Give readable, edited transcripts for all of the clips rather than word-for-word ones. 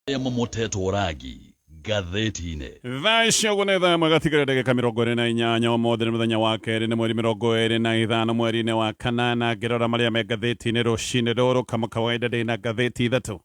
Arĩa momotetwo rangi ngathĩti-inĩ. Thaa icio ũguo nĩ thaa ĩmwe gatigĩrĩra ndagĩka 28. Ũmũthĩ nĩ mũthenya wa kerĩ, nĩ mweri 25 mweri-inĩ wa kanana. Ngĩrora marĩa me ngathĩti-inĩ rũcinĩ rũrũ, kama kawaida ndĩna ngathĩti ithatũ,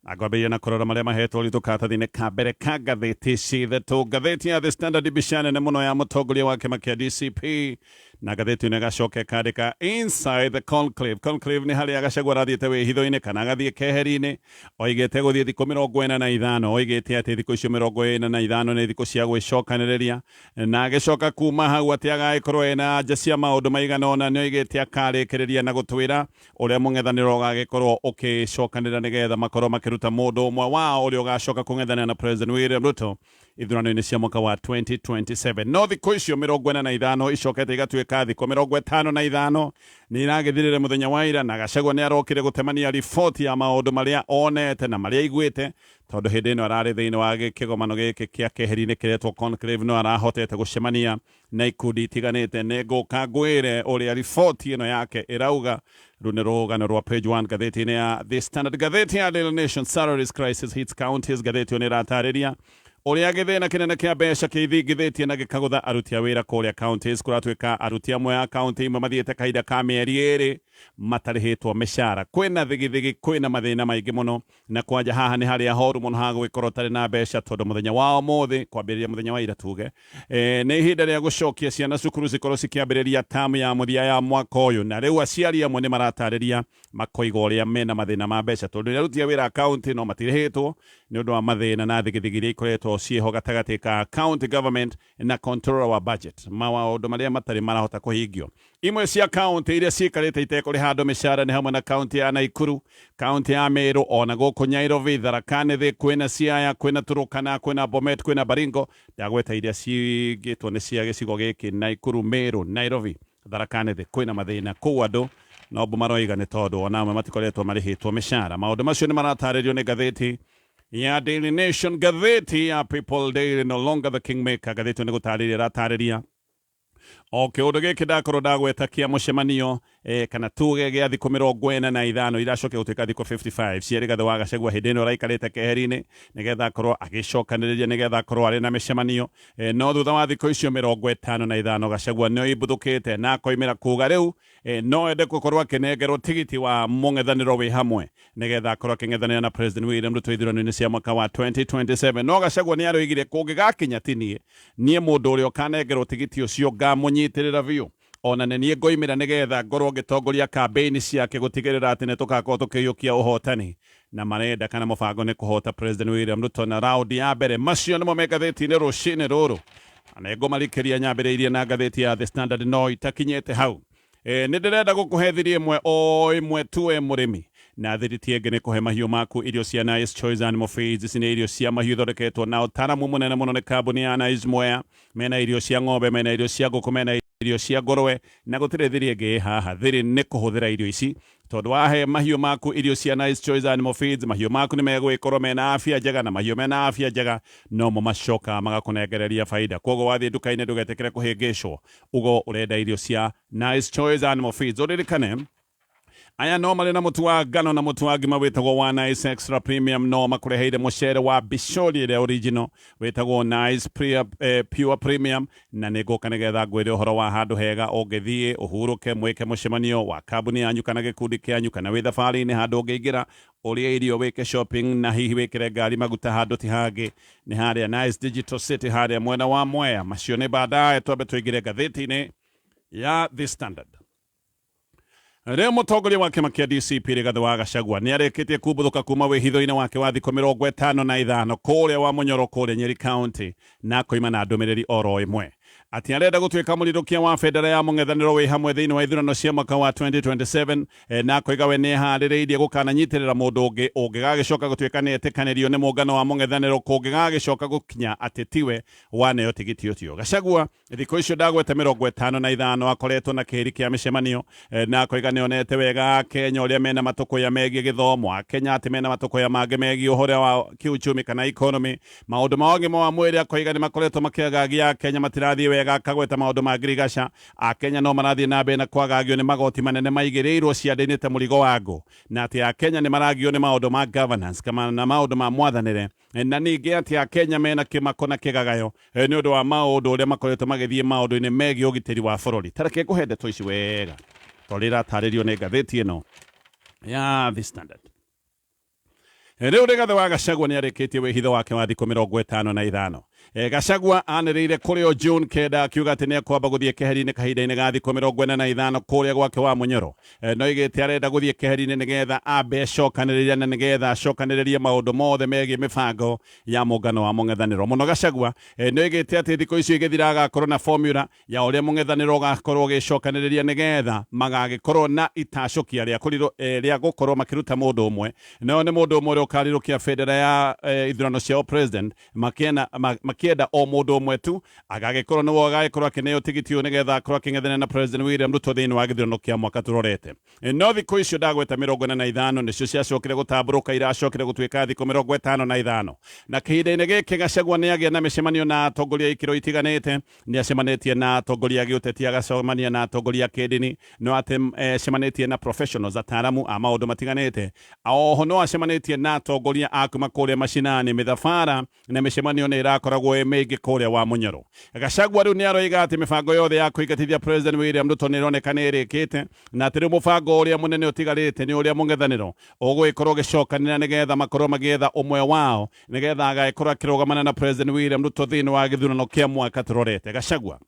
na ngwambĩrĩria na kũrora marĩa mahetwo ũritũ karatathi-inĩ ka mbere ka ngathĩti ici ithatũ. Ngathĩti ya The Standard, mbica nene mũno ya mũtongoria wa kĩama kĩa DCP, na ngathĩti ĩno ĩgacoka ĩkandĩka "Inside the Conclave". Conclave nĩ harĩa Gachagua arathiĩte wĩhitho-inĩ kana agathiĩ keheri-inĩ. Oigĩte gũthiĩ thikũ 45. Oigĩte atĩ thikũ icio 45 nĩ thikũ cia gwĩcokanĩrĩria, na agĩcoka kuma hau atĩ agagĩkorwo ena anja cia maũndũ maigana ũna. Nĩ oigĩte akarĩkĩrĩria na gũtwĩra ũrĩa mũng'ethanĩro ũgagĩkorwo ũkĩcokanĩrĩra nĩgetha makorwo makĩruta mũndũ ũmwe wao ũrĩa ũgacoka kũng'ethanĩra na President William Ruto ithurano-inĩ cia mwaka wa 2027. No thikũ icio 45 icokete igatuĩka thikũ 55 nĩ iragĩthirire mũthenya wa ira, na Gachagua nĩ arokire gũtemania riboti ya maũndũ marĩa onete na marĩa aiguĩte, tondũ hĩndĩ ĩno ararĩ thĩinĩ wa kĩgomano gĩkĩ kĩa keheri-inĩ kĩretwo conclave, no arahotete gũcemania na ikundi itiganĩte. Nĩ ngũka ngwĩre ũrĩa riboti ĩno yake ĩrauga. Rũu nĩ rũgano rwa page 1 ngathĩti-inĩ ya The Standard. Ngathĩti ya Daily Nation, "Salaries crisis hits counties". Ngathĩti ĩyo nĩ ĩratarĩria ũrĩa gĩthĩna kĩnene kĩa mbeca kĩithingithĩtie na gĩkagũtha aruti a wĩra kũrĩa counties. Kũratuĩka aruti amwe a county imwe mathiĩte kahinda ka mĩeri 2 matarĩhĩtwo mĩcara. Kwĩna thigithigi, kwĩna mathĩna maingĩ mũno, na kwanja haha nĩ harĩa horu mũno ha gũgĩkorwo ũtarĩ na mbeca, tondũ mũthenya wa ũmũthĩ kwambĩrĩria mũthenya wa ira tuge nĩ ihinda rĩa gũcokia ciana cukuru cikorwo cikĩambĩrĩria tamu ya mũthia ya mwaka ũyũ. Na rĩu aciari amwe nĩ maratarĩria makoiga ũrĩa mena mathĩna ma mbeca, tondũ nĩ aruti a wĩra county no matirĩhĩtwo nĩ ũndũ wa mathĩna na thigithigi iria ikoretwo ciĩho gatagatĩ ka county government na controller wa budget, maũndũ marĩa matarĩ marahota kũhingio. Imwe cia kaunti iria ciikarĩte itekũrĩha andũ mĩcara nĩ hamwe na kaunti ya Naikuru, kaunti ya Meru, ona gũkũ Nyairobi, Tharaka Nithi, kwĩna Siaya, kwĩna Turukana, kwĩna Bomet, kwĩna Baringo. Ndagweta iria cigĩtwo nĩ cia gĩcigo gĩkĩ: Naikuru, Meru, Nairobi, Tharaka Nithi. Kwĩna mathĩna kũu, andũ no mbu maroiga nĩ tondũ ona amwe matikoretwo marĩhĩtwo mĩcara. Maũndũ macio nĩ maratarĩrio nĩ ngathĩti ya Daily Nation. Ngathĩti ya People Daily, "No longer the kingmaker". Ngathĩti ĩyo nĩ gũtarĩria ĩratarĩria o kĩũndũ gĩkĩ ndakorwo ndagweta kĩa mũcemanio kana tuge gĩa thikũ 45 iracokia gũtuĩka thikũ 55 cia Rigathĩ wa Gachagua hĩndĩ ĩno araikarĩte keheri-inĩ nĩgetha akorwo agĩcokanĩrĩria, nĩgetha akorwo arĩ na mĩcemanio. No thutha wa thikũ icio 55 Gachagua nĩ oimbuthũkĩte na akoimĩra kuga rĩu no ende gũkorwo akĩnengerwo tigiti wa mũng'ethanĩro wĩ hamwe nĩgetha akorwo akĩng'ethanĩra na President William Ruto ithurano-inĩ cia mwaka wa 2027. No Gachagua nĩ aroigire kũngĩgakinya ti niĩ, niĩ mũndũ ũrĩa ũkanengerwo tigiti ũcio ngamũnyitĩrĩra biũ, ona nĩ niĩ ngoimĩra nĩgetha ngorwo ngĩtongoria campaign ciake gũtigĩrĩra atĩ nĩ tũgakorwo tũkĩiyũkia ũhotani, na marenda kana mũbango nĩ kũhota President William Ruto na raundi ya mbere. Macio nĩmo me ngathĩti-inĩ rũcinĩ rũrũ, na nĩngũmarikĩria nyambĩrĩirie na ngathĩti ya The Standard, no itakinyĩte hau. Nĩ ndĩrenda gũkũhe thiri ĩmwe o ĩmwe tu we mũrĩmi, na thiri ti ĩngĩ nĩ kũhe mahiũ maku irio cia Nice Choice Animal Feeds. Ici nĩ irio cia mahiũ ithondeketwo na ũtaramu mũnene mũno nĩ kambuni ya Nice Mwea. Mena irio cia ng'ombe, mena irio cia ngũkũ, mena irio cia ngũrwe, na gũtirĩ thiri ĩngĩ ĩ haha. Thiri nĩ kũhũthĩra irio ici, tondũ wahe mahiũ maku irio cia Nice Choice Animal Feeds, mahiũ maku nĩ megũgĩkorwo mena afya njega, na mahiũ mena afya njega nomo macokaga magakũnengereria baida. Koguo wathiĩ nduka-inĩ ndũgetĩkĩre kũhĩngĩcwo, ugo ũrenda irio cia Nice Choice Animal Feeds. Ũririkane aya no marĩ na mũtu wa ngano na mũtu wa ngima wĩtagwo wa Nice Extra Premium, no makũreheire mũcere wa Bishori ĩrĩa original wĩtagwo Nice Pure Premium. Na nĩ ngũka nĩgetha ngwĩre ũhoro wa handũ hega ũngĩthiĩ ũhurũke, mwĩke mũcemanio wa kambuni yanyu kana gĩkundi kĩanyu, kana wĩ thabarĩ-inĩ, handũ ũngĩingĩra ũrĩe irio, wĩke shopping, na hihi wĩkĩre ngari maguta. Handũ ti hangĩ, nĩ harĩa Nice Digital City, harĩa mwena wa Mwea. Macio nĩ baadaye, twambe tũingĩre ngathĩti-inĩ ya The Standard. Rĩu mũtongoria wa kĩama kĩa DCP Rigathĩ wa Gachagua nĩ arĩkĩtie kumbũthũka kuma wĩhitho-inĩ wake wa thikũ 55 kũrĩa wa Mũnyoro kũrĩa Nyeri County, na akoima na ndũmĩrĩri oro ĩmwe atĩ arenda gũtuĩka mũrirũkia wa bendera ya mũng'ethanĩro wĩ hamwe thĩinĩ wa ithurano cia mwaka wa 2027, na akoiga we nĩ eharĩrĩirie gũkananyitĩrĩra mũndũ ũngĩ ũngĩgagĩcoka gũtuĩka nĩ etĩkanĩrio nĩ mũngano wa mũng'ethanĩro kũngĩgagĩcoka gũkinya atĩ tiwe waneo tigiti ũcio. Gachagua thikũ icio ndagwete 55 akoretwo na kĩhĩri kĩa mĩcemanio, na akoiga nĩ onete wega Akenya ũrĩa mena matũkũya megiĩ gĩthomo, Akenya atĩ mena matũkũya mangĩ megiĩ ũhoro wa kiuchumi kana economy, maũndũ ma ũgima wa mwĩrĩ. Akoiga nĩ makoretwo makĩagagia Akenya matirathiĩ wega. wega akagweta maũndũ ma ngirigaca. Akenya no marathiĩ na mbere na kwagagio nĩ magoti manene maigĩrĩirwo ciande-inĩ ta mũrigo wa ngũ, na atĩ Akenya nĩ maragio nĩ maũndũ ma governance kana na maũndũ ma mwathanĩre, na ningĩ atĩ Akenya mena kĩmako na kĩgagayo nĩ ũndũ wa maũndũ ũrĩa makoretwo magĩthiĩ maũndũ-inĩ megiĩ ũgitĩri wa bũrũri. Ta reke ngũhe ndeto ici wega tondũ iratarĩrio nĩ ngathĩti ĩno ya The Standard. Rĩu Rigathĩ wa Gachagua nĩ arĩkĩtie wĩhitho wake wa thikũ 55. Gachagua anĩrĩire kũrĩ o June 9 akiuga atĩ nĩ ekwamba gũthiĩ keheri-inĩ kahinda-inĩ ga thikũ 45 kũrĩa gwake wa Mũnyoro. No oigĩte arenda gũthiĩ keheri-inĩ nĩgetha ambe acokanĩrĩrie na nĩgetha acokanĩrĩrie maũndũ mothe megiĩ mĩbango ya mũngano wa mũng'ethanĩro. Mũno Gachagua nĩ oigĩte atĩ thikũ icio igĩthira agakorwo na formula ya ũrĩa mũng'ethanĩro ũgakorwo ũgĩcokanĩrĩria nĩgetha magagĩkorwo na itacũkia rĩa rĩa gũkorwo makĩruta mũndũ ũmwe, nayo nĩ mũndũ ũmwe ũrĩa ũkarirũkia bendera ya ithurano cia president, makĩenda o mũndũ ũmwe tu agagĩkorwo nĩwe ũgagĩkorwo akĩneo tigiti ũyũ nĩgetha akorwo akĩng'ethanĩra na President William Ruto thĩinĩ wa gĩthurano kĩa mwaka tũrorete. No thikũ icio ndagweta 45 nĩcio ciacokire gũtambũrũka, iracokire gũtuĩka thikũ 55. Na kĩhinda-inĩ gĩkĩ Gachagua nĩ agĩa na mĩcemanio na atongoria a ikĩro itiganĩte. Nĩ acemanĩtie na atongoria a gĩũteti, agacemania na atongoria a kĩndini, no acemanĩtie na professionals, ataaramu a maũndũ matiganĩte. Oho no acemanĩtie na atongoria a kuma kũrĩa macinani. Mĩthabara na mĩcemanio nĩ ĩrakoragwo ĩ mĩingĩ kũrĩa wa Mũnyoro. Gachagua rĩu nĩ aroiga atĩ mĩbango yothe ya kũingatithia President William Ruto nĩ ĩroneka nĩ ĩrĩkĩte, na atĩ rĩu mũbango ũrĩa mũnene ũtigarĩte nĩ ũrĩa mũng'ethanĩro ũgũgĩkorwo ũgĩcokanĩra nĩgetha makorwo magĩetha ũmwe wao nĩgetha agagĩkorwo akĩrũgamana na President William Ruto thĩinĩ wa gĩthurano kĩa mwaka tũrorete. Gachagua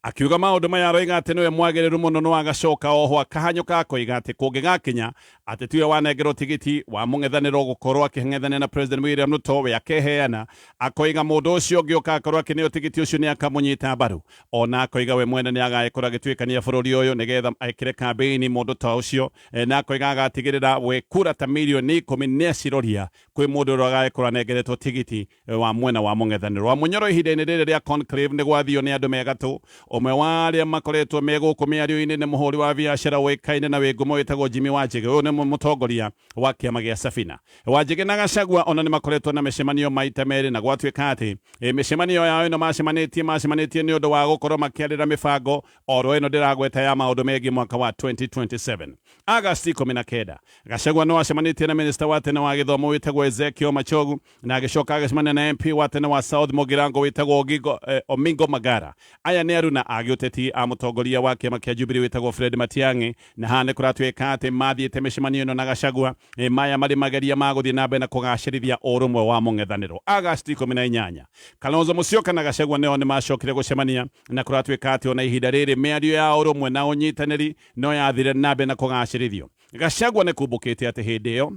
akiuga maũndũ maya aroiga atĩ nĩwe mwagĩrĩru mũno, no agacoka oho akahanyũka akoiga atĩ kũngĩgakinya atĩ tiwe wanengerwo tigiti wa mũng'ethanĩro gũkorwo akĩng'ethanĩra na President William Ruto, we akeheana. Akoiga mũndũ ũcio ũngĩ ũkakorwo akĩneo tigiti ũcio nĩ akamũnyita mbaru. Ona akoiga we mwene nĩ agagĩkorwo agĩtuĩkania bũrũri ũyũ nĩgetha ekĩre kambĩini mũndũ ta ũcio, na akoiga agatigĩrĩra we kura ta mirioni 10 nĩ aciroria kwĩ mũndũ ũrĩa ũgagĩkorwo anengeretwo tigiti wa mwena wa mũng'ethanĩro wa Mũnyoro. Ihinda-inĩ rĩrĩ rĩa conclave nĩ gwathio nĩ andũ me gatũ. Ũmwe wa arĩa makoretwo me gũkũ mĩario-inĩ nĩ mũhũri wa biacara ũĩkaine na wĩ ngumo wĩtagwo Jimmy Wanjigi. Ũyũ nĩ mũtongoria wa kĩama gĩa Safina. Wanjigi na Gachagua ona nĩ makoretwo na mĩcemanio maita merĩ, na gwatuĩka atĩ mĩcemanio yao ĩno macemanĩtie nĩ ũndũ wa gũkorwo makĩarĩra mĩbango oro ĩno ndĩragweta ya maũndũ megiĩ mwaka wa 2027. Agasti 19 Gachagua no acemanĩtie na minista wa tene wa gĩthomo wĩtagwo Ezekiel Machogu, na agĩcoka agĩcemania na MP wa tene wa South Mugirango wĩtagwo Omingo Magara. Aya nĩ aruna a gĩũteti a mũtongoria wa kĩama kĩa Jubilee wĩtagwo Fred Matiang'i, na haha nĩ kũratuĩka atĩ mathiĩte mĩcemanio ĩno na Gachagua, maya marĩ mageria ma gũthiĩ na mbere na kũgacĩrithia ũrũmwe wa mũng'ethanĩro. Agasti 18 Kalonzo Musyoka na Gachagua nĩo nĩ macokire gũcemania, na kũratuĩka atĩ ona ihinda rĩrĩ mĩario ya ũrũmwe na ũnyitanĩri no yathire na mbere na kũgacĩrithio. Gachagua nĩ kumbũkĩte atĩ hĩndĩ ĩyo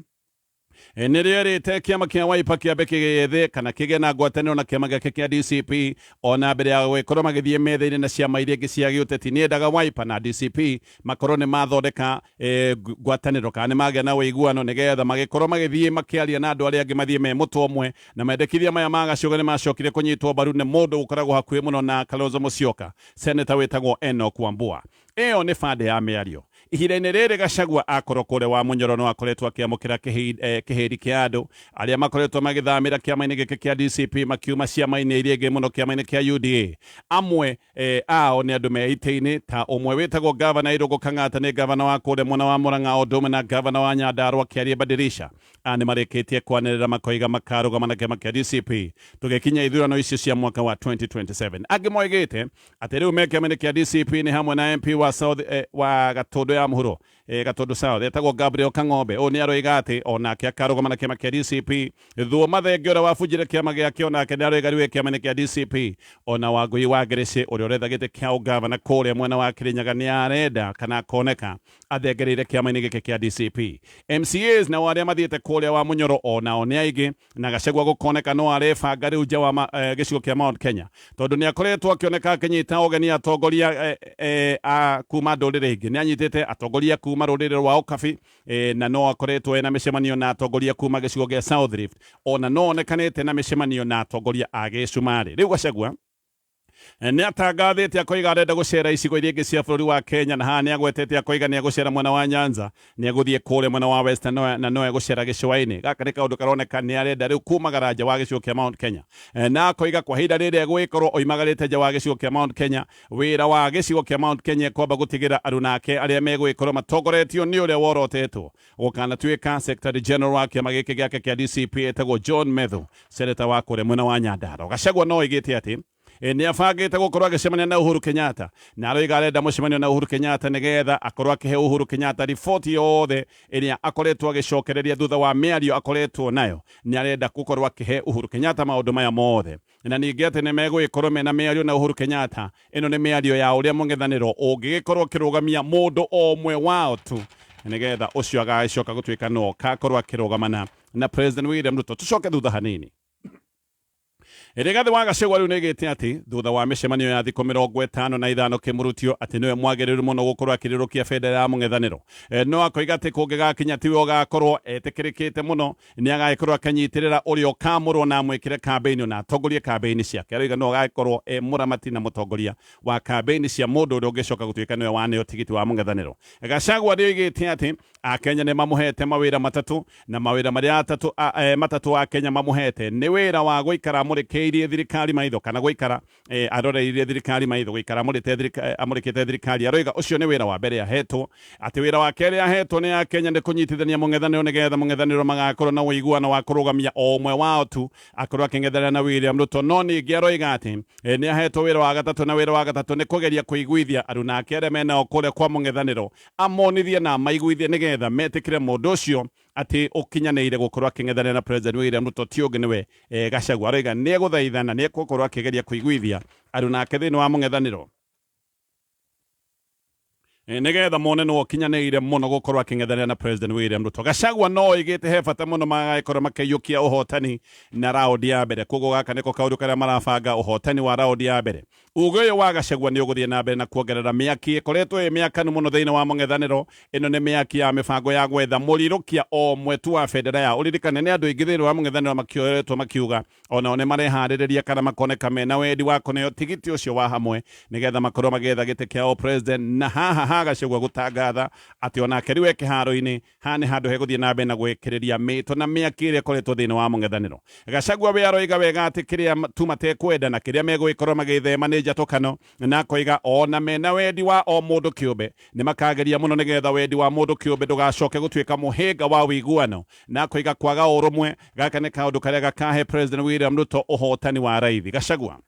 nĩrĩo erĩte kĩama kĩa Wiper kĩambe kĩgĩethe kana kĩgĩe na ngwatanĩro na kĩama gĩake kĩa DCP ona mbere ya gũgĩkorwo magĩthiĩ metha-inĩ na ciama iria ingĩ cia gĩũteti. Nĩendaga Wiper na DCP makorwo nĩ mathondeka ngwatanĩro kana nĩ magĩa na ũiguano nĩgetha magĩkorwo magĩthiĩ makĩaria na andũ arĩa angĩ mathiĩ me mũtwe ũmwe. Na mendekithia maya ma Gachagua nĩ macokire kũnyitwo mbaru nĩ mũndũ ũkoragwo hakuhĩ mũno na Kalonzo Musyoka, seneta wĩtagwo Enoch Wambua. Ĩyo nĩ bande ya mĩario. Ihinda-inĩ rĩrĩ Gachagua akorwo kũrĩa wa Mũnyoro no akoretwo akĩamũkĩra kĩhĩri kĩa andũ arĩa makoretwo magĩthamĩra kĩama-inĩ gĩkĩ kĩa DCP makiuma ciama-inĩ iria ingĩ, mũno kĩama-inĩ kĩa UDA. Amwe ao nĩ andũ me itĩ-inĩ, ta ũmwe wĩtagwo Gavana Irũngũ Kang'ata, nĩ gavana wa kũrĩa mwena wa Murang'a, o ũndũ ũmwe na gavana wa Nyandarua Kĩarie Badirisha. Aya nĩ marĩkĩtie kwanĩrĩra makoiga makarũgama na kĩama kĩa DCP tũgĩkinya ithurano icio cia mwaka wa 2027. Angĩ moigĩte atĩ rĩu me kĩama-inĩ kĩa DCP nĩ hamwe na MP wa South, wa Gatũndũ ya mũhuro, Gatũndũ South, etagwo Gabriel Kang'ombe. Ũyũ nĩ aroiga atĩ onake akarũgama na kĩama kĩa DCP. Thuo Mathenge ũrĩa wabunjire kĩama gĩake onake nĩ aroiga rĩu e kĩama-inĩ kĩa DCP. Ona Wangũi wa Ngĩrĩcĩ ũrĩa ũretha gĩtĩ kĩa ũgavana kũrĩa mwena wa Kĩrĩnyaga nĩ arenda kana akoneka athengereire kĩama-inĩ gĩkĩ kĩa DCP. MCAs nao arĩa mathiĩte kũrĩa wa Mũnyoro onao nĩ aingĩ, na Gachagua gũkoneka no arebanga rĩu nja wa gĩcigo kĩa Mount Kenya, tondũ nĩ akoretwo akĩoneka akĩnyita ũgeni atongoria a kuma ndũrĩrĩ ingĩ. Nĩ anyitĩte atongoria kuma rũrĩrĩ rwa Ũkabi, na no akoretwo ena mĩcemanio na atongoria kuma gĩcigo gĩa South Rift, ona no onekanĩte na mĩcemanio na atongoria a gĩcumarĩ. Rĩu Gachagua Nĩ atangathĩte akoiga arenda gũcera icigo iria ingĩ cia bũrũri wa Kenya, na haha nĩ agwetete akoiga nĩ egũcera mwena wa Nyanza, nĩ egũthiĩ kũrĩa mwena wa Western na no egũcera gĩcũa-inĩ. Gaka nĩ kaũndũ karoneka nĩ arenda rĩu kumagara nja wa gĩcigo kĩa Mount Kenya. Na akoiga kwa ihinda rĩrĩ egũgĩkorwo oimagarĩte nja wa gĩcigo kĩa Mount Kenya, wĩra wa gĩcigo kĩa Mount Kenya ekwamba gũtigĩra aruna ake arĩa megũgĩkorwo matongoretio nĩ ũrĩa worotetwo gũkanatuĩka Secretary General wa kĩama gĩkĩ gĩake kĩa DCP etagwo John Methu, seneta wa kũrĩa mwena wa Nyandarua. Gachagua no oigĩte atĩ nĩ abangĩte gũkorwo agĩcemania na Uhuru Kenyatta, na aroiga arenda mũcemanio na Uhuru Kenyatta nĩgetha akorwo akĩhe Uhuru Kenyatta riboti yothe ĩrĩa akoretwo agĩcokereria thutha wa mĩario akoretwo nayo. Nĩ arenda gũkorwo akĩhe Uhuru Kenyatta maũndũ maya mothe, na ningĩ atĩ nĩ megũgĩkorwo mena mĩario na Uhuru Kenyatta. Ĩno nĩ mĩario ya ũrĩa mũng'ethanĩro ũngĩgĩkorwo ũkĩrũgamia mũndũ o ũmwe wao tu, nĩgetha ũcio agagĩcoka gũtuĩka no kakorwo akĩrũgamana na President William Ruto. Tucoke thutha hanini. Rigathi wa Gachagua rĩu nĩgĩte atĩ thutha wa mĩcemanio ya thikũ 55 kĩmũrutio atĩ nĩwe mwagĩrĩru mũno gũkorwo akĩrĩrũkia bendera ya mũng'ethanĩro. No akoiga atĩ kũngĩgakinya tiwe ũgakorwo etĩkĩrĩkĩte mũno, nĩ agagĩkorwo akĩnyitĩrĩra ũrĩa ũkamũrwo na amwĩkĩre kambĩini na atongorie kambĩini ciake. Aroiga no agagĩkorwo e mũramati na mũtongoria wa kambĩini cia mũndũ ũrĩa ũngĩcoka gũtuĩka nĩwe waneo tigiti wa mũng'ethanĩro. Gachagua nĩoigĩte atĩ Akenya nĩ mamũhete mawĩra matatũ, na mawĩra marĩa atatũ, matatũ Akenya mamũhete nĩ wĩra wa gũikara amũrĩkĩirie thirikari maitho, kana gũikara aroreirie thirikari maitho, gũikara amũrĩkĩte thirikari. Aroiga ũcio nĩ wĩra wa mbere ahetwo, atĩ wĩra wa kerĩ ahetwo nĩ Akenya nĩ kũnyitithania mũng'ethanĩro nĩgetha mũng'ethanĩro magakorwo na ũiguano wa kũrũgamia o ũmwe wao tu akorwo akĩng'ethanĩra na William Ruto. No ningĩ aroiga atĩ nĩ ahetwo wĩra wa gatatũ, na wĩra wa gatatũ nĩ kũgeria kũiguithia aruna ake arĩa menao kũrĩa kwa mũng'ethanĩro, amonithie na amaiguithie nĩgetha metĩkĩre mũndũ ũcio atĩ ũkinyanĩire gũkorwo akĩng'ethanĩra na President William Ruto ti ũngĩ nĩwe Gachagua. Aroiga nĩ egũthaithana, nĩ egũkorwo akĩgeria kũiguithia aruna ake thĩinĩ wa mũng'ethanĩro nĩgetha mone nĩwe ũkinyanĩire mũno gũkorwo akĩng'ethanĩra na President William Ruto. Gachagua no oigĩte he bata mũno magagĩkorwo makĩiyũkia ũhotani na raundi ya mbere, koguo gaka nĩko kaũndũ karĩa marabanga, ũhotani wa raundi ya mbere. Uge ũyũ wa Gachagua nĩ ũgũthiĩ na mbere na kuongerera mĩaki ĩkoretwo ĩ mĩakanu mũno thĩinĩ wa mũng'ethanĩro. Ĩno nĩ mĩaki ya mĩbango ya gwetha mũrirũkia o ũmwe tu wa bendera ya ũririkane nĩ andũ aingĩ thĩinĩ wa mũng'ethanĩro makĩoretwo makiuga onao nĩ mareharĩrĩria kana makoneka mena wendi wa kũneo tigiti ũcio wa hamwe nĩgetha makorwo magĩetha gĩtĩ kĩa president. Na haha ha Gachagua gũtangatha atĩ onake rĩu e kĩharo-inĩ, haha nĩ handũ hegũthiĩ na mbere na gwĩkĩrĩria mĩto na mĩaki ĩrĩa ĩkoretwo thĩinĩ wa mũng'ethanĩro. Gachagua we aroiga wega atĩ kĩrĩa tu matekwenda na kĩrĩa megũgĩkorwo magĩthema nĩ njatũkano, na akoiga ona mena wendi wa o mũndũ kĩũmbe nĩ makageria mũno nĩgetha wendi wa mũndũ kĩũmbe ndũgacoke gũtuĩka mũhĩnga wa ũiguano, na akoiga kwaga ũrũmwe gaka nĩ kaũndũ karĩa gakahe President William Ruto ũhotani wa raithi. Gachagua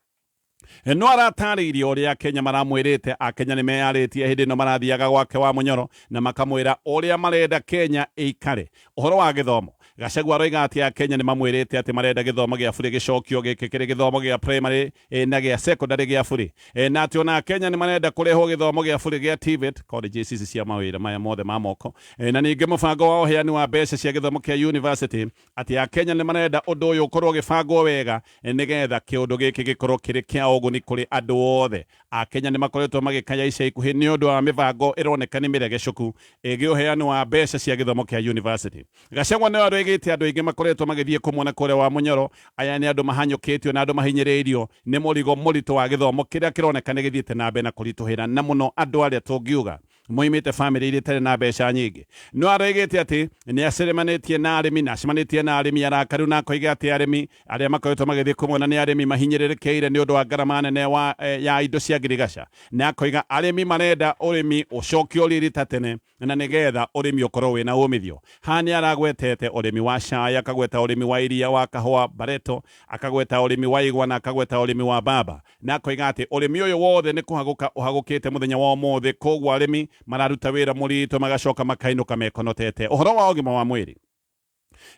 no aratarĩirie ũrĩa Akenya maramwĩrĩte. Akenya nĩ meyarĩtie hĩndĩ ĩno marathiaga gwake wa Mũnyoro na makamwĩra ũrĩa marenda Kenya ĩikare. Ũhoro wa gĩthomo, Gachagua aroiga atĩ Akenya nĩ mamwĩrĩte atĩ marenda gĩthomo gĩa bũrĩ gĩcokio gĩkĩ kĩrĩ gĩthomo gĩa primary na gĩa secondary gĩa bũrĩ, na atĩ ona Akenya nĩ marenda kũrehwo gĩthomo gĩa bũrĩ gĩa TVET colleges ici cia mawĩra maya mothe ma moko, na ningĩ mũbango wa ũheani wa mbeca cia gĩthomo kĩa university, atĩ Akenya nĩ marenda ũndũ ũyũ ũkorwo ũgĩbangwo wega nĩgetha kĩũndũ gĩkĩ gĩkorwo kĩrĩ kĩa ũguni kũrĩ andũ othe. Akenya nĩ makoretwo magĩkaya ica ikuhĩ nĩ ũndũ wa mĩbango ĩroneka nĩ mĩregecuku ĩgiĩ ũheani wa mbeca cia gĩthomo kĩa university. Gachagua nĩwe aroigĩte andũ aingĩ makoretwo magĩthiĩ kũmuona kũrĩa wa Mũnyoro, aya nĩ andũ mahanyũkĩtio na andũ mahinyĩrĩirio nĩ mũrigo mũritũ wa gĩthomo kĩrĩa kĩroneka nĩ gĩthiĩte na mbere na kũritũhĩra, na mũno andũ arĩa tũngiuga moimĩte bamĩrĩ iria itarĩ na mbeca nyingĩ. No aroigĩte atĩ nĩ acemanĩtie na arĩmi na acemanĩtie na arĩmi arakaru, na akoiga atĩ arĩmi arĩa makoretwo magĩthiĩ kũmwona nĩ arĩmi mahinyĩrĩrĩkĩire nĩ ũndũ wa ngarama nene ya indo cia ngirigaca, na akoiga arĩmi marenda ũrĩmi ũcokio riri ta tene na nĩgetha ũrĩmi ũkorwo wĩna umithio. Haha nĩ aragwetete ũrĩmi wa cai, akagweta ũrĩmi wa iria wa kahũa bareto, akagweta ũrĩmi wa igwa na akagweta ũrĩmi wa mbamba, na akoiga atĩ ũrĩmi ũyũ wothe nĩ kũhagũka ũhagũkĩte mũthenya wa ũmũthĩ, koguo arĩmi mararuta wĩra mũritũ magacoka makainũka mekonotete. Ũhoro wa ũgima wa mwĩrĩ,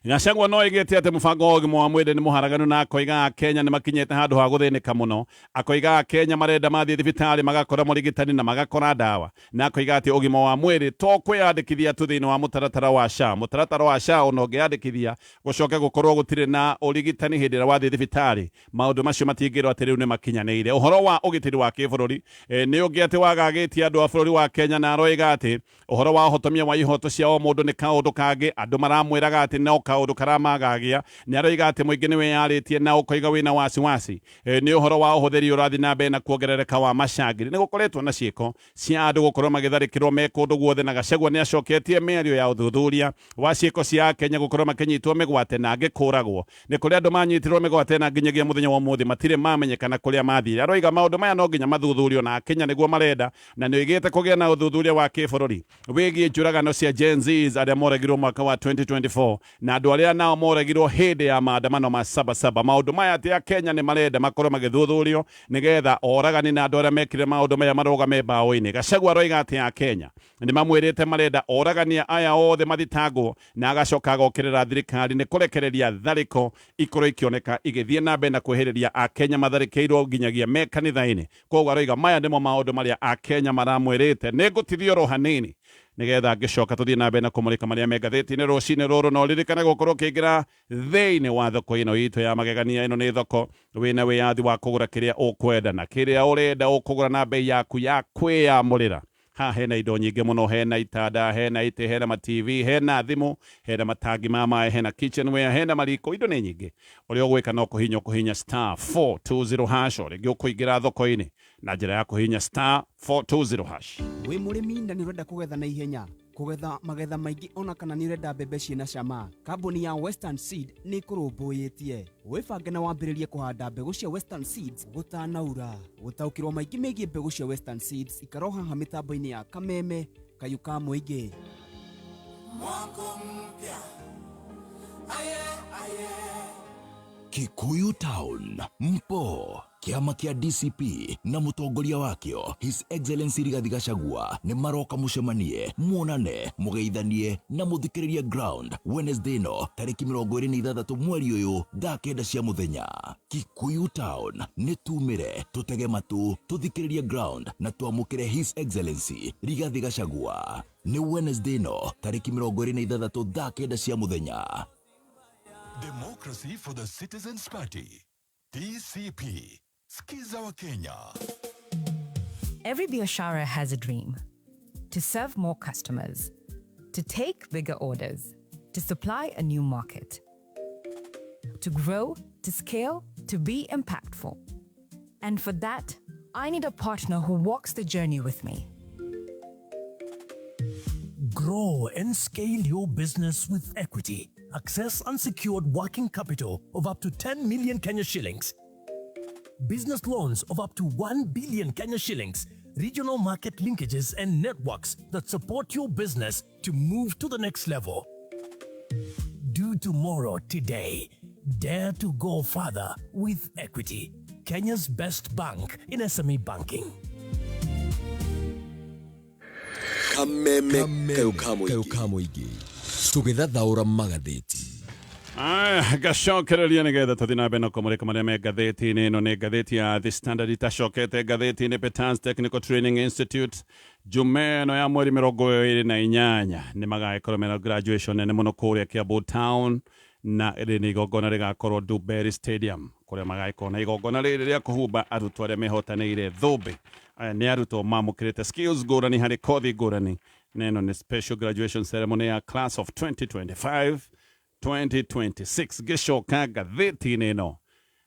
Gachagua no oigĩte atĩ mũbango wa ũgima wa mwĩrĩ nĩ mũharaganu, na akoiga Akenya nĩ makinyĩte handũ ha gũthĩnĩka mũno. Akoiga Akenya marenda mathiĩ thibitarĩ magakora mũrigitani na magakora ndawa, na akoiga atĩ ũgima wa mwĩrĩ to kwĩyandĩkithia tu thĩinĩ wa mũtaratara wa SHA. Mũtaratara wa SHA ona ũngĩyandĩkithia gũcoke gũkorwo gũtirĩ na ũrigitani hĩndĩ ĩrĩa wathiĩ thibitarĩ, maũndũ macio matingĩrwo atĩ rĩu nĩ makinyanĩire. Ũhoro wa ũgitĩri wa kĩbũrũri nĩ ũngĩ atĩ wagagĩtie andũ a bũrũri wa Kenya, na aroiga atĩ ũhoro wa ũhotomia wa ihoto cia o mũndũ nĩ kaũndũ kangĩ andũ maramwĩraga atĩ no o kaũndũ karamagagia. Nĩ aroiga atĩ mũingĩ nĩ wĩyarĩtie na ũkoiga wĩna wasiwasi nĩ ũhoro wa ũhũthĩri ũrathiĩ na mbere na kuongerereka wa macangiri. Nĩ gũkoretwo na ciĩko cia andũ gũkorwo magĩtharĩkĩrwo me kũndũ guothe, na Gachagua nĩ acoketie mĩario ya ũthuthuria wa ciĩko cia Akenya gũkorwo makĩnyitwo mĩgwate na angĩ kũragwo. Nĩ kũrĩ andũ manyitirwo mĩgwate na nginyagia mũthenya wa ũmũthĩ matirĩ mamenyekana kũrĩa mathire. Aroiga maũndũ maya no nginya mathuthurio na Akenya nĩguo marenda, na nĩ oigĩte kũgĩa na ũthuthuria wa kĩbũrũri wĩgiĩ njũragano cia Gen Zs arĩa moragirwo mwaka wa 2024 na andũ arĩa nao moragirwo hĩndĩ ya maandamano ma Sabasaba. Maũndũ maya atĩ Akenya nĩ marenda makorwo magĩthuthurio nĩgetha oragani na andũ arĩa mekire maũndũ maya marũgame mbaũ-inĩ. Gachagua aroiga atĩ Akenya nĩ mamwĩrĩte marenda oragani aya othe mathitangwo, na agacoka agokĩrĩra thirikari nĩ kũrekereria tharĩko ikorwo ikĩoneka igĩthiĩ na mbere na kwĩhĩrĩria Akenya matharĩkĩirwo nginyagia me kanitha-inĩ. Koguo aroiga maya nĩmo maũndũ marĩa Akenya maramwĩrĩte. Nĩ ngũtithia oro hanini nĩgetha ngĩcoka tũthiĩ na mbere na kũmũrĩka marĩa me ngathĩti-inĩ rũcinĩ rũrũ. Na ũririkane gũkorwo ũkĩingĩra thĩinĩ wa thoko ĩno itũ ya magegania. Ĩno nĩ thoko wĩna wĩyathi wa kũgũra kĩrĩa ũkwenda na kĩrĩa ũrenda ũkũgũra na bei yaku ya kwĩyamũrĩra. Haha hena indo nyingĩ mũno, hena itanda, hena itĩ, hena ma TV, hena thimũ, hena matangi ma maĩ, hena kitchenware, hena mariko, indo nĩ nyingĩ. Ũrĩa ũgwĩka no kũhihinya ũkũhihinya *420#, o rĩngĩ ũkũingĩra thoko-inĩ na njĩra ya kũhihinya *420#. Wĩ mũrĩmi na nĩ ũrenda kũgetha na ihenya, kũgetha magetha maingĩ, ona kana nĩ ũrenda mbembe ciĩna cama, kambuni ya Western Seed nĩ ĩkũrũmbũyĩtie. Wĩbange na wambĩrĩrie kũhanda mbegũ cia Western Seeds gũtanaura. Gũtaũkĩrwo maingĩ megiĩ mbegũ cia Western Seeds, ikara o haha mĩtambo-inĩ ya Kameme Kayũ ka Mũingĩ. Mwaka mpya. Aye, aye. Kikuyu Town mpo kĩama kĩa DCP na mũtongoria wakĩo His Excellency Rigathi Gachagua nĩ maroka mũcemanie, muonane, mũgeithanie na mũthikĩrĩrie ground Wednesday ĩno tarĩki 26 mweri ũyũ thaa 9 cia mũthenya. Kikuyu Town nĩ tumĩre, tũtege matũ, tũthikĩrĩrie ground na twamũkĩre His Excellency Rigathi Gachagua. Nĩ Wednesday ĩno tarĩki 26 thaa 9 cia mũthenya. Democracy for the Citizens Party. DCP. Skiza wa Kenya. Every biashara has a dream: to serve more customers, to take bigger orders, to supply a new market, to grow, to scale, to be impactful. And for that, I need a partner who walks the journey with me. Grow and scale your business with Equity. Access unsecured working capital of up to 10 million Kenya shillings. Business loans of up to 1 billion Kenya shillings. Regional market linkages and networks that support your business to move to the next level. Do tomorrow today. Dare to go further with Equity, Kenya's best bank in SME banking. Kameme Kayũ ka Mũingĩ tũgĩthathaũra magathĩti. Aya, ngacokereria nĩgetha tũthiĩ na mbere na kũmũrĩka marĩa me ngathĩti-inĩ. Ĩno nĩ ngathĩti ya The Standard. Itacokete ngathĩti-inĩ, Petans Technical Training Institute Jumaa ĩno ya mweri 28 nĩ magagĩkorwo mena graduation nene mũno kũrĩa Kiambu Town, na rĩ nĩ igongona rĩgakorwo Duberry Stadium, kũrĩa magagĩkorwo na igongona rĩrĩ rĩa kũhumba arutwo arĩa mehotanĩire thũmbĩ. Aya nĩ arutwo mamũkĩrĩte skills ngũrani harĩ kothi ngũrani, na ĩno nĩ special graduation ceremony ya class of 2025 2026. Gĩcoka ngathĩti-inĩ ĩno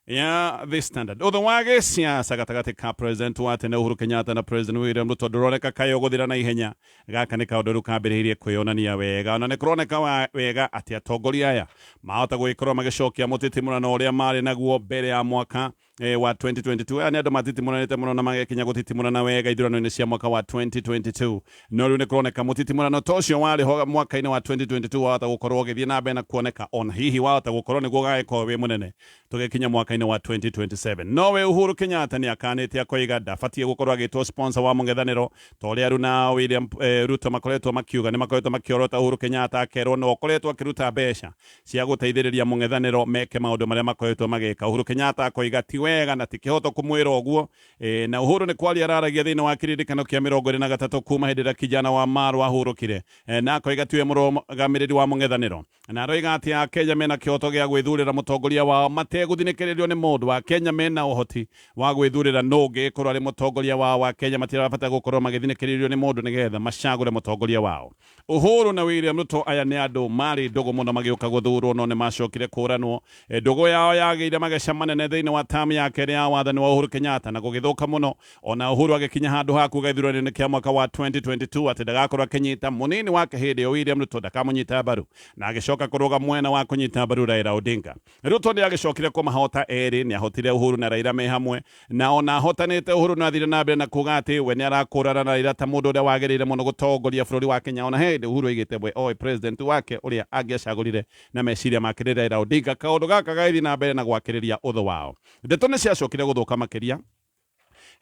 ya The Standard, ũthũ wa gĩciaca gatagatĩ ka President wa tene Uhuru Kenyatta na President William Ruto ndũroneka kaĩ ũgũthira na ihenya. Gaka nĩ kaũndũ rĩu kambĩrĩirie kwĩyonania wega, ona nĩ kũroneka wega atĩ atongoria aya mahota gũgĩkorwo magĩcokia mũtitimũrano ũrĩa marĩ naguo mbere ya mwaka wa 2022. Aya nĩ andũ matitimũranĩte mũno na magĩkinya gũtitimũrana wega ithurano-inĩ cia mwaka wa 2022, no rĩu nĩ kũroneka mũtitimũrano ta ũcio warĩ ho mwaka-inĩ wa 2022 wahota gũkorwo ũgĩthiĩ na mbere na kuoneka, ona hihi wahota gũkorwo nĩguo ũgagĩkorwo wĩ mũnene tũgĩkinya mwaka-inĩ wa 2027. Nowe Uhuru Kenyatta nĩ akanĩte akoiga ndabatiĩ gũkorwo agĩtwo sponsor wa mũng'ethanĩro ta ũrĩa Runa William Ruto makoretwo makiuga. Nĩ makoretwo makĩorota Uhuru Kenyatta, akerwo no ũkoretwo akĩruta mbeca cia gũteithĩrĩria mũng'ethanĩro meke maũndũ marĩa makoretwo magĩka. Uhuru Kenyatta akoiga ti. wega na ti kĩhoto kũmwĩra ũguo. Na Uhuru nĩ kwaria araragia thĩinĩ wa kĩririkano kĩa 23 kuma hĩndĩ ĩrĩa kijana wa Marwa ahurũkire, na akoiga tiwe mũrũgamĩrĩri wa mũng'ethanĩro, na aroiga atĩ Akenya mena kĩhoto gĩa gwĩthurĩra mũtongoria wao mategũthinĩkĩrĩrio nĩ mũndũ. Akenya mena ũhoti wa gwĩthurĩra nũ ũngĩgĩkorwo arĩ mũtongoria wao. Wa Kenya matirabata gũkorwo magĩthinĩkĩrĩrio nĩ mũndũ nĩgetha macagũre mũtongoria wao. Uhuru na William Ruto aya nĩ andũ marĩ ndũgũ mũno magĩũka gũthurwo, no nĩ macokire kũranwo. Ndũgũ yao yagĩire mageca manene thĩinĩ wa tamu ya kerĩ ya wathani wa Uhuru Kenyatta na gũgĩthũka mũno, ona Uhuru agĩkinya handũ ha kuga ithurano-inĩ kĩa mwaka wa 2022 atĩ ndagakorwo akĩnyita mũnini wake hĩndĩ ĩyo William Ruto ndakamũnyita mbaru, na agĩcoka kũrũga mwena wa kũnyita mbaru Raila Odinga. Ruto nĩ agĩcokire kũmahota erĩ, nĩ ahotire Uhuru na Raila me hamwe, na ona ahotanĩte Uhuru no athire na mbere na kuga atĩ we nĩ arakũrana na Raila ta mũndũ ũrĩa wagĩrĩire mũno gũtongoria bũrũri wa Kenya, ona hĩndĩ Uhuru oigĩte we oĩ president wake ũrĩa angĩacagũrire na meciria make nĩ Raila Odinga. Kaũndũ gaka gagĩthiĩ na mbere na gwakĩrĩria ũthũ wao. Ndeto nĩ ciacokire gũthũka makĩria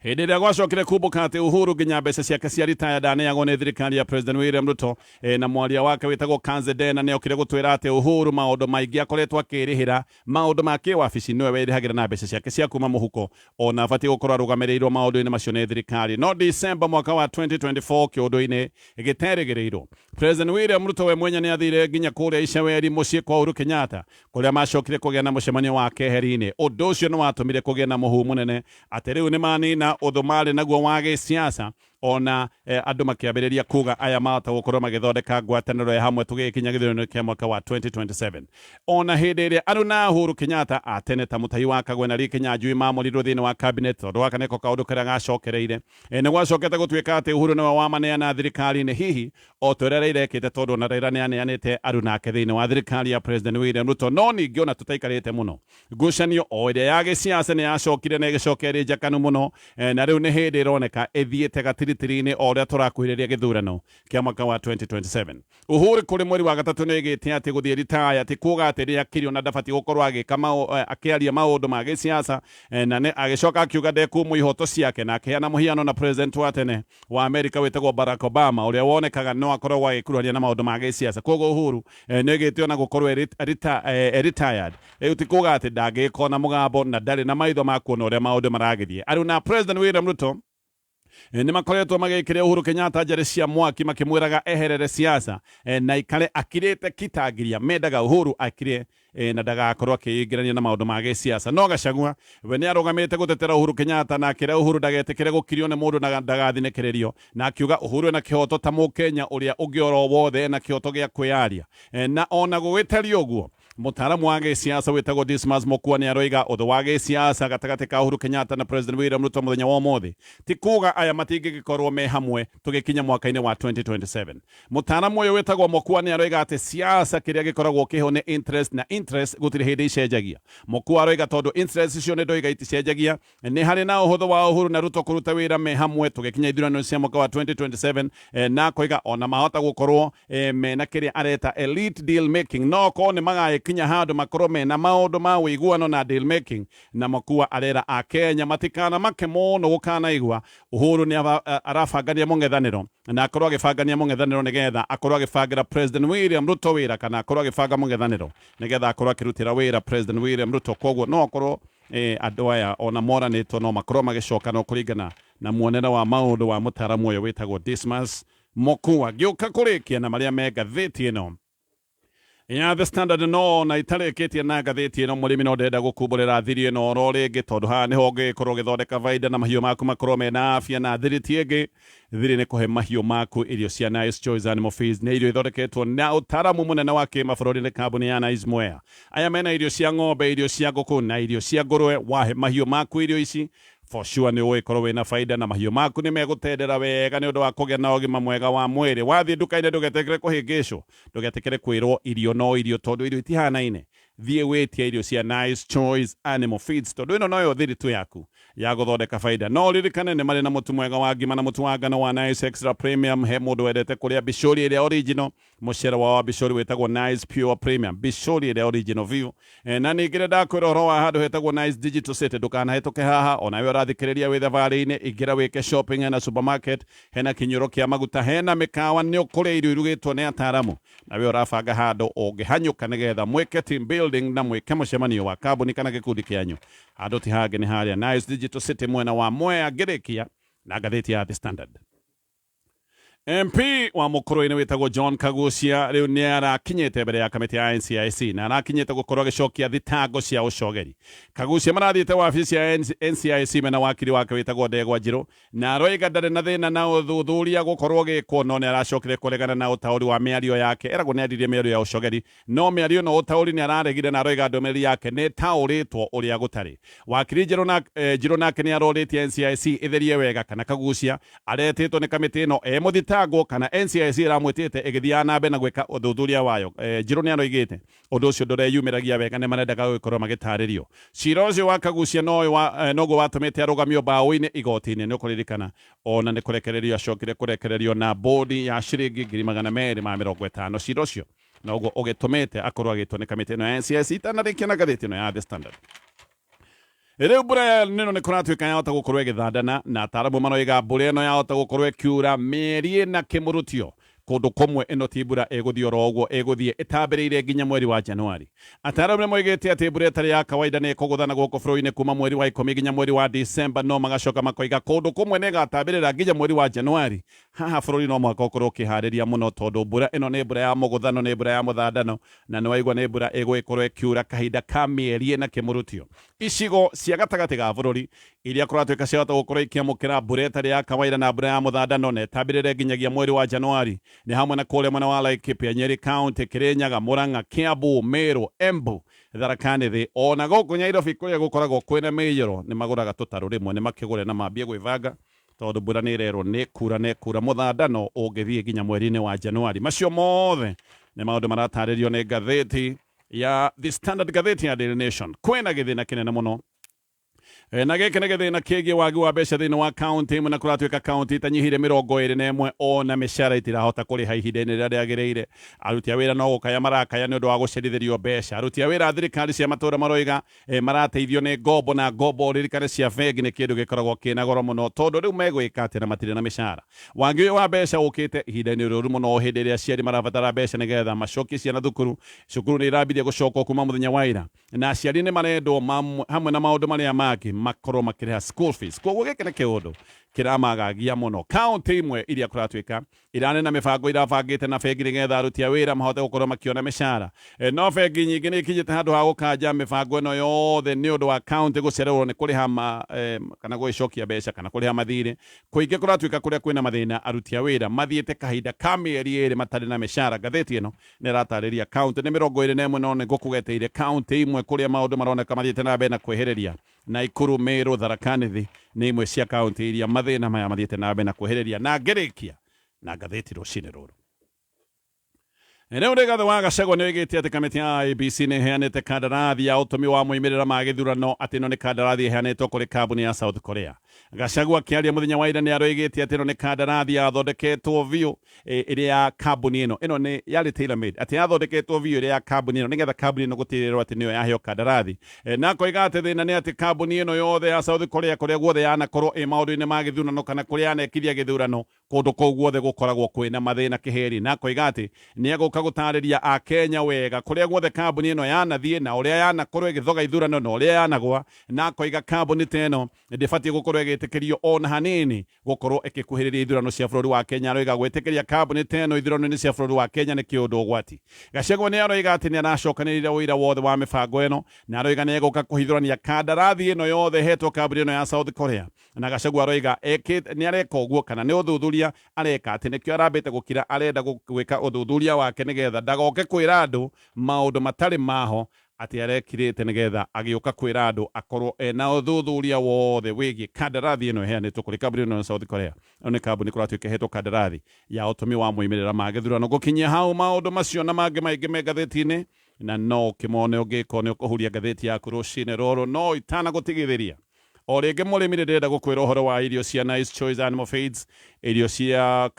hĩndĩ ĩrĩa gwacokire kumbũka atĩ Uhuru nginya mbeca ciake cia ritaya ndaneagwo nĩ thirikari ya President William Ruto. Na mwaria wake wĩtagwo Kanze Dena nĩ okire gũtwĩra atĩ Uhuru maũndũ maingĩ akoretwo akĩrĩhĩra maũndũ ma kĩwabici nĩwe wĩrĩhagĩra na mbeca ciake cia kuma mũhuko, ona abatiĩ gũkorwo arũgamĩrĩirwo maũndũ-inĩ macio nĩ thirikari. No December mwaka wa 2024, kĩũndũ-inĩ gĩterĩgĩrĩirwo, President William Ruto we mwenye nĩ athire nginya kũrĩa Iceweri mũciĩ kwa Uhuru Kenyatta, kũrĩa macokire kũgĩa na mũcemanio wa keheri-inĩ. Ũndũ ũcio nĩ watũmire kũgĩe na mũhu mũnene atĩ rĩu nĩ manina ũthũ marĩ naguo wa gĩsiasa, ona andũ makĩambĩrĩria kuga aya mahota gũkorwo magĩthondeka ngwatanĩro ya hamwe tũgĩkinya gĩthurano kĩa mwaka wa 2027. Ona hĩndĩ ĩrĩa aruna Uhuru Kenyatta atene ta Mũtahi wa Kagwe na Lee Kinyanjui mamũrirwo thĩinĩ wa cabinet, tondũ gaka nĩko kaũndũ karĩa gacokereire, nĩ gwacokete gũtuĩka atĩ Uhuru nĩwe wamaneana thirikari-inĩ, hihi o ta ũrĩa Raila ekĩte, tondũ ona Raila nĩ aneanĩte aruna ake thĩinĩ wa thirikari ya President William Ruto. No ningĩ ona tũtaikarĩte mũno, ngucanio o ĩrĩa ya gĩsiasa nĩ yacokire na ĩgĩcoka ĩrĩ njakanu mũno, na rĩu nĩ hĩndĩ ĩroneka ĩthiĩte gatiritiri-inĩ o ũrĩa tũrakuhĩrĩria gĩthurano kĩa mwaka wa 2027. Uhuru kũrĩ mweri wa gatatũ nĩ oigĩte atĩ gũthiĩ ritaya ti kuga atĩ nĩ akirio na ndabatiĩ gũkorwo agĩka akĩaria maũndũ ma gĩsiasa, na nĩ agĩcoka akiuga ndekumwo ihoto ciake, na akĩheana mũhiano na president wa tene wa Amerika wĩtagwo Barack Obama, ũrĩa wonekaga no akoragwo agĩkuruhania na maũndũ ma gĩsiasa. Koguo Uhuru nĩ oigĩte ona gũkorwo retired rĩu ti kuga atĩ ndangĩgĩkorwo na mũgambo na ndarĩ na maitho ma kuona ũrĩa maũndũ maragĩthiĩ. Aruna President William Ruto nĩ makoretwo magĩkĩrĩa Uhuru Kenyatta njarĩ cia mwaki, makĩmwĩraga eherere siasa na ikare akirĩte kitangiria. Mendaga Uhuru akire na ndagakorwo akĩingĩrania na maũndũ ma gĩsiasa, no Gachagua we nĩ arũgamĩte gũtetera Uhuru Kenyatta na akĩra Uhuru ndagetĩkĩre gũkirio nĩ mũndũ na ndagathinĩkĩrĩrio, na akiuga Uhuru ena kĩhoto ta mũkenya ũrĩa ũngĩ oro wothe, ena kĩhoto gĩa kwĩyaria. Na ona gũgĩtariĩ ũguo, mũtaaramu wa gĩsiasa wĩtagwo Dismas Mokua nĩ aroiga ũthũ wa gĩsiasa gatagatĩ ka Uhuru Kenyatta na President William Ruto mũthenya wa ũmũthĩ ti kuga aya matingĩgĩkorwo me hamwe tũgĩkinya mwaka-inĩ wa 2027. Mũtaaramu ũyũ wĩtagwo Mokua nĩ aroiga atĩ siasa kĩrĩa gĩkoragwo kĩho nĩ interest, na interest gũtirĩ hĩndĩ icenjagia. Mokua aroiga tondũ interest icio nĩ ndoiga iticenjagia, nĩ harĩ na ũhũthũ wa Uhuru na Ruto kũruta wĩra me hamwe tũgĩkinya ithurano cia mwaka wa 2027, na akoiga ona mahota gũkorwo mena kĩrĩa areta elite deal making, no korwo nĩ magagĩkinya handũ makorwo mena maũndũ ma ũiguano na deal making. Na Mokua arera Akenya matikana make mũno gũkanaigua Uhuru nĩ arabangania mũng'ethanĩro, na akorwo agĩbangania mũng'ethanĩro nĩgetha akorwo agĩbangĩra President William Ruto wĩra, kana akorwo agĩbanga mũng'ethanĩro nĩgetha akorwo akĩrutĩra wĩra President William Ruto. Koguo no akorwo andũ aya ona moranĩtwo no makorwo magĩcoka, no kũringana na muonere wa maũndũ wa mũtaaramu ũyũ wĩtagwo Dismas Mokua. Ngĩũka kũrĩkia na marĩa me ngathĩti ĩno ya The Standard, no na itarĩkĩtie na ngathĩti ĩno, mũrĩmi no ndĩrenda gũkumbũrĩra thiri ĩno oro rĩngĩ, tondũ haha nĩho ũngĩgĩkorwo ũgĩthondeka baida na mahiũ maku makorwo mena afya. Na thiri ti ĩngĩ, thiri nĩ kũhe mahiũ maku irio cia Nice Choice Animal Feeds. Nĩ irio ithondeketwo na ũtaaramu mũnene wa kĩmabũrũri nĩ kambuni ya Nice Mwea. Aya mena irio cia ng'ombe, irio cia ngũkũ na irio cia ngũrwe. Wahe mahiũ maku irio ici, for sure nĩ ũgũgĩkorwo wĩna baida na mahiũ maku nĩ megũtendera wega nĩ ũndũ wa kũgĩa na ũgima mwega wa mwĩrĩ. Wathiĩ nduka-inĩ, ndũgetĩkĩre kũhĩngĩcwo, ndũgetĩkĩre kwĩrwo irio no irio, tondũ irio itihanaine. Thiĩ wĩtie irio cia Nice Choice Animal Feeds, tondũ ĩno noyo thiri tu yaku ya gũthondeka baida. No ũririkane nĩ marĩ na mũtu mwega wa ngima na mũtu wa ngano wa Nice Extra Premium. He mũndũ wendete kũrĩa bicũri ĩrĩa original, mũcere wao wa bicũri wĩtagwo Nice Pure Premium, bicũri ĩrĩa original biũ. Na ningĩ ndakwĩra ũhoro wa handũ hetagwo Nice Digital City. Ndũkanahĩtũke haha onawe ũrathikĩrĩria wĩ thabarĩ-inĩ. Ingĩra wĩke shopping, hena supermarket, hena kinyũro kĩa maguta, hena mĩkawa, nĩ ũkũrĩa irio irugĩtwo nĩ ataramu. Nawe ũrabanga handũ ũngĩhanyũka nĩgetha mwĩke team building. Building na mwĩke mũcemanio wa kambuni kana gĩkundi kĩanyu. Handũ ti hangĩ nĩ harĩa Nice Digital City mwena wa Mwea. Ngĩrĩkia na ngathĩti ya The Standard, MP wa Mukurwe-inĩ wĩtagwo John Kagucia rĩu nĩ arakinyĩte mbere ya kamĩtĩ ya NCIC na arakinyĩte gũkorwo agĩcokia thitango cia ũcogeri. Kagucia marathiĩte wabici ya NCIC mena wakiri wake wĩtagwo Ndegwa Njirũ, na aroiga ndarĩ na thĩna na ũthuthuria gũkorwo gĩkwo, no nĩ aracokire kũregana na ũtaũri wa mĩario yake. Eragwo nĩ aririe mĩario ya ũcogeri, no mĩario ĩno ũtaũri nĩ araregire na aroiga ndũmĩrĩri yake nĩ ĩtaũrĩtwo ũrĩa gũtarĩ. Wakiri Njirũ nake nĩ arorĩtie NCIC ĩtherie wega kana Kagucia aretĩtwo nĩ kamĩtĩ ĩno e mũthitangwo kana NCIC ĩramwĩtĩte ĩgĩthiaga na mbere na gwĩka ũthuthuria wayo. Njirũ nĩ aroigĩte ũndũ ũcio ndũreyumĩragia wega, nĩ marendaga gũgĩkorwo magĩtarĩrio. Cira ũcio wa Kagucia noguo watũmĩte arũgamio mbaũ-inĩ igoti-inĩ. Nĩ ũkũririkana ona nĩ kũrekererio acokire kũrekererio na bodi ya ciringi 250,000. Cira ũcio noguo ũgĩtũmĩte akorwo agĩtwo nĩ kamĩtĩ ĩno ya NCIC. Itanarĩkia na ngathĩti ĩno ya The Standard, rĩu mbura ĩno nĩ kũratuĩka yahota gũkorwo ĩgĩthandana, na ataaramu maroiga mbura ĩno yahota gũkorwo ĩkiura mĩeri ĩna kĩmũrutio kũndũ kũmwe. Ĩno ti mbura ĩgũthiĩ oro ũguo, ĩgũthiĩ ĩtambĩrĩire nginya mweri wa Januari. Ataaramu nĩ moigĩte atĩ mbura ĩtarĩ ya kawaida nĩ ĩkũgũthana gũkũ bũrũri-inĩ kuma mweri wa 10 nginya mweri wa Disemba, no magacoka makoiga kũndũ kũmwe nĩ ĩgatambĩrĩra nginya mweri wa Januari. Haha bũrũri no mũhaka ũkorwo ũkĩharĩria mũno, tondũ mbura ĩno nĩ mbura ya mũgũthano, nĩ mbura ya mũthandano, na nĩ waigua nĩ mbura ĩgũgĩkorwo ĩkiura kahinda ka mĩeri ĩna kĩmũrutio. Icigo cia gatagatĩ ga bũrũri iria kũratuĩka ciahota gũkorwo ikĩamũkĩra mbura ĩtarĩ ya kawaida na mbura ya mũthandano na ĩtambĩrĩre nginyagia mweri wa Januari nĩ hamwe na kũrĩa mwena wa Laikipia, Nyeri County, Kirinyaga, Murang'a, Kiambu, Meru, Embu, Tharaka Nithi, ona gũkũ Nyairobi kũrĩa gũkoragwo kwĩna mĩiyũro. Nĩ magũraga tũtarũ rĩmwe, nĩ makĩgũre na mambie gwĩbanga, tondũ mbura nĩ ĩrerwo nĩ kura nĩ kura mũthandano ũngĩthiĩ nginya mweri-inĩ wa Januari. Macio mothe nĩ maũndũ maratarĩrio nĩ ngathĩti ya The Standard. Ngathĩti ya Daily Nation, kwĩna gĩthĩna kĩnene mũno. Na gĩkĩ nĩ gĩthĩna kĩgiĩ wagi wa mbeca thĩinĩ wa kaunti imwe, na kũratuĩka kaunti itanyihire 21 ona mĩcara itirahota kũrĩha ihinda-inĩ rĩrĩa rĩagĩrĩire. Aruti a wĩra no gũkaya marakaya nĩ ũndũ wa gũcerithĩrio mbeca. Aruti a wĩra a thirikari cia matũũra maroiga marateithio nĩ ngombo, na ngombo ririkane cia bengi nĩ kĩndũ gĩkoragwo kĩna goro mũno, tondũ rĩu megwĩka atĩa na matirĩ na mĩcara. Wagi ũyũ wa mbeca ũkĩte ihinda-inĩ rĩũru mũno, hĩndĩ ĩrĩa aciari marabatara mbeca nĩgetha macokie ciana thukuru. Cukuru nĩ irambirie gũcokwo kuma mũthenya wa ira, na aciari nĩ marendwo hamwe na maũndũ marĩa mangĩ makorwo makĩrĩha school fees. Koguo gĩkĩ nĩ kĩũndũ kĩramagagia mũno. Kaunti imwe iria kũratuĩka irarĩ na mĩbango irabangĩte na bengi nĩgetha aruti a wĩra mahote gũkorwo makĩona mĩcara. No bengi nyingĩ nĩ ikinyĩte handũ ha gũkanja mĩbango ĩno yothe nĩ ũndũ wa kaunti gũcererwo nĩ kũrĩha kana gũgĩcokia mbeca kana kũrĩha mathirĩ. Kũingĩ kũratuĩka kũrĩa kwĩna mathĩna, aruti a wĩra mathiĩte kahinda ka mĩeri 2 matarĩ na mĩcara. Ngathĩti ĩno nĩ ĩratarĩria kaunti nĩ 21, no nĩ ngũkũgeteire kaunti imwe kũrĩa maũndũ maroneka mathiĩte na mbere na kwĩhĩrĩria. Naikuru, Meru, Tharaka Nithi nĩ imwe cia kaunti iria mathĩna maya mathiĩte na mbere na kwĩhĩrĩria. Na ngĩrĩkia na ngathĩti rũcinĩ rũrũ, rĩu Rigathĩ wa Gachagua nĩ oigĩte atĩ kamĩtĩ ya IEBC nĩ ĩheanĩte kandarathi ya ũtũmi wa moimĩrĩra ma gĩthurano, atĩ ĩno nĩ kandarathi ĩheanĩtwo kũrĩ kambuni ya South Korea. Gachagua akĩaria mũthenya wa ira nĩ aroigĩte atĩ ĩno nĩ kandarathi yathondeketwo biũ ĩrĩa ya kambuni ĩno nĩ yarĩ tailor made, atĩ yathondeketwo biũ ĩrĩa ya kambuni ĩno nĩgetha kambuni ĩno gũtigĩrĩrwo atĩ nĩyo yaheo kandarathi. Na akoiga atĩ thĩna nĩ atĩ kambuni ĩno yothe ya South Korea, kũrĩa guothe yanakorwo ĩ maũndũ-inĩ ma gĩthurano kana kũrĩa yanekithia gĩthurano, kũndũ kũu guothe gũkoragwo kwĩna mathĩna kĩheri. Na akoiga atĩ nĩ egũka gũtarĩria akenya wega kũrĩa guothe kambuni ĩno yanathiĩ na ũrĩa yanakorwo ĩgĩthoga ithurano na ũrĩa yanagwa, na akoiga kambuni ta ĩno ndĩbatiĩ gũkorwo ĩgĩtĩkĩrio ona hanini gũkorwo ĩgĩkuhĩrĩria ithurano cia bũrũri wa Kenya. Aroiga gwĩtĩkĩria kambuni ta ĩno ithurano-inĩ cia bũrũri wa Kenya nĩ kĩũndũ ũgwati. Gachagua nĩ aroiga atĩ nĩ aracokanĩrĩire ũira wothe wa mĩbango ĩno, na aroiga nĩ egũka kũhithũrania kandarathi ĩno yothe ĩhetwo kambuni ĩno ya South Korea. Na Gachagua aroiga ekĩte nĩ areka ũguo kana nĩ ũthuthuria areka, atĩ nĩkĩo arambĩte gũkira, arenda gwĩka ũthuthuria wake nĩgetha ndagoke kwĩra andũ maũndũ matarĩ maho, atĩ arekirĩte nĩgetha agĩũka kwĩra andũ akorwo ena ũthuthuria wothe wĩgiĩ kandarathi ĩno ĩheanĩtwo kũrĩ kambuni ĩno ya South Korea. Ĩno nĩ kambuni kũratuĩka ĩhetwo kandarathi ya ũtũmi wa moimĩrĩra ma gĩthurano. Gũkinyia hau, maũndũ macio na mangĩ maingĩ me ngathĩti-inĩ, na no ũkĩmone ũngĩkorwo nĩ ũkũhuria ngathĩti yaku rũcinĩ rũrũ. No itanagũtigithĩria o rĩngĩ, mũrĩmi, nĩ ndĩrenda gũkwĩra ũhoro wa irio cia Nice Choice Animal Feeds, irio cia